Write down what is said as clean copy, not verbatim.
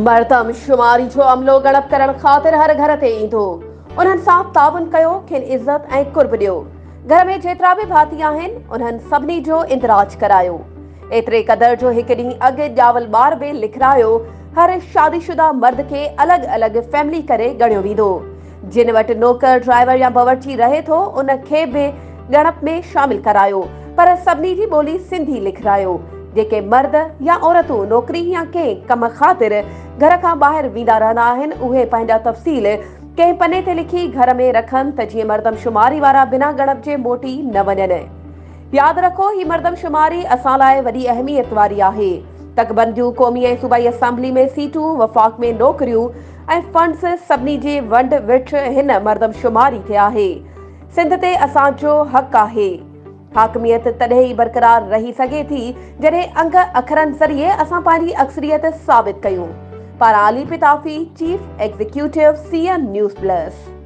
مردم شماري جو عملو ڳڻپ ڪرڻ خاطر هر گهر تي ايندو. انهن سان تعاون ڪيو، کين عزت ۽ قرب ڏيو. گهر ۾ جيترا به ڀاتي آهن، انهن سڀني جو اندراج ڪرايو. ايتري قدر جو هڪ ڏينهن اڳ ڄاول ٻار به لکرايو، هر شادي شده مرد کي الڳ الڳ فيملي ڪري ڳڻيو ويندو. جن وٽ نوڪر، ڊرائيور يا باورچي رهي ٿو، ان کي به ڳڻپ ۾ شامل ڪرايو، پر سڀني جي ٻولي سنڌي لکرايو. جيڪي مرد يا عورتون نوڪري يا ڪنهن ڪم خاطر گهر کان ٻاهر ويندا رهندا آهن، اهي پنهنجا تفصيل ڪنهن پني تي لکي گهر ۾ رکن ته جيئن مردم شماري وارا بنا ڳڻپ جي موٽي نه وڃن. ياد رکو هي مردم شماري اسان لاء وڏي اهميت واري آهي. تڪبنديون، قومي ۽ صوبائي اسيمبلي ۾ سيٽون، وفاق ۾ نوڪريون ۽ فنڊز سڀني جي ونڊ وٺ هن مردم شماري تي آهي. سنڌ تي اسان جو حق آهي. حاڪميت تڏهن ئي برقرار رهي سگهي ٿي جڏهن انگ اکرن ذريعي اسان پنهنجي اڪثريت ثابت ڪيون. پاران Ali Pitafi, chief executive C N news plus.